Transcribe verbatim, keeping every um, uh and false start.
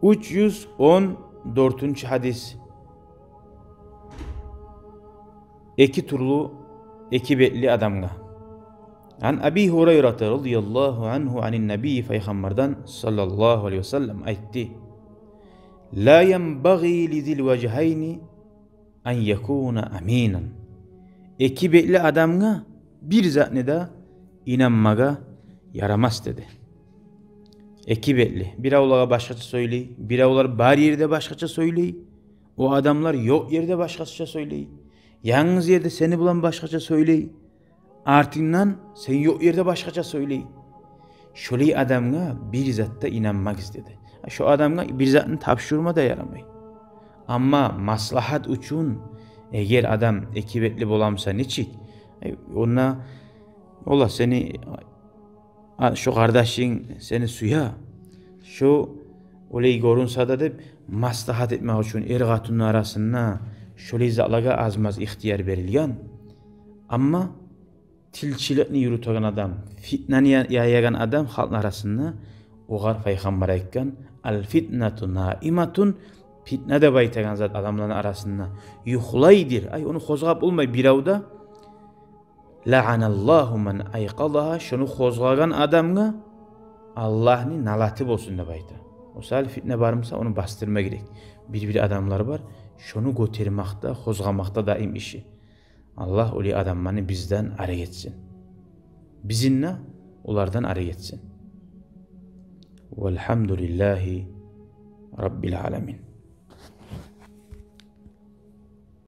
Уьч юз он дёртюнчю гьадис. Эки тюрлю, эки бетли адамгъа. Ан Аби Гьурайрата радияллагьу ангьу анин набий, пайхаммардан саллаллагьу алайгьи ва саллам айтды: «Ла янбагъи ли зил важгьайни ан якуна аминан». Эки бетли адамгъа бир затны да инанмагъа ярамас, деди. Эки бетли. Биревлеге башгъача сёйлей, биревлер бар ерде башгъача сёйлей, о адамлар ёкъ ерде башгъача сёйлей. Янгыз ерде сени булан башгъача сёйлей, артынгдан сен ёкъ ерде башгъача сёйлей. Шолай адамгъа бир затда инанмагъыз, деди. Шо адамгъа бир затны тапшурма да ярамай. Амма маслагьат учун, эгер адам эки бетли боламса, нечик? Э, онда, ола, сени, а, шо къардашынг сени сюе, шо олай гёрюнсе де деп, маслагьат этмек учун эр-къатынны арасында шолай затлагъа аз-маз ихтияр берилген. Амма тилчиликни юрютеген адам, фитнаны я-, яягъан адам халкъны арасында, огъар пайхаммар айтгъан: «Ал фитнату наиматун», фитна деп айтагъан зат адамланы арасында юхлайдыр. Ай, ону къозгъап болмай бирев де. «Лаъаналлагьу ман айкъазагьа», шону къозгъагъан адамгъа Аллагьны налаты болсун деп айта. Мисал, фитна бармыса, ону басдырма герек. Бир-бир адамлар бар, шону гётермакъда, къозгъамакъда даим иши. Аллагь олай адамланы бизден арек этсин. Бизин де олардан арек этсин. Валгьамдулиллагьи раббил аламин.